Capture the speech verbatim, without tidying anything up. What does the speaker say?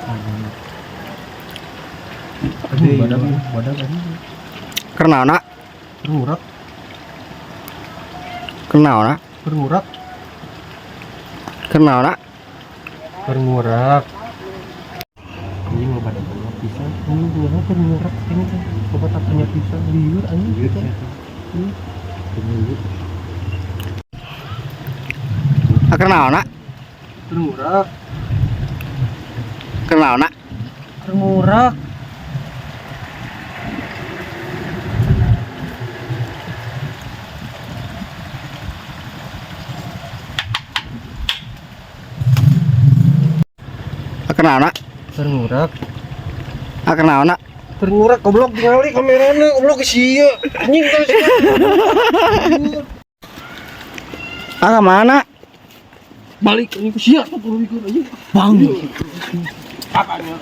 Aduh, badan, badan. Keur naon, Nak? Keur ngurak. Keur naon, Nak? Keur ngurak. Keur naon, Nak? Keur ngurak. Ini mah pada banyak pisan. Ini gua mah keur ngurak ini téh. Coba tak punya pisan liur anjing gitu. Ini. Ah, keur naon, Nak? Keur ngurak. Keur naon, Nak? Keur ngurak. Ah, keur naon, Nak? Keur ngurak. Ah, keur naon, Nak? Keur ngurak goblok, tingali kamerana goblok, sia. Anjing, terus. Ah, ka mana? Balik anjing, sia tuh kudu ikut anjing. Bang. Apanya?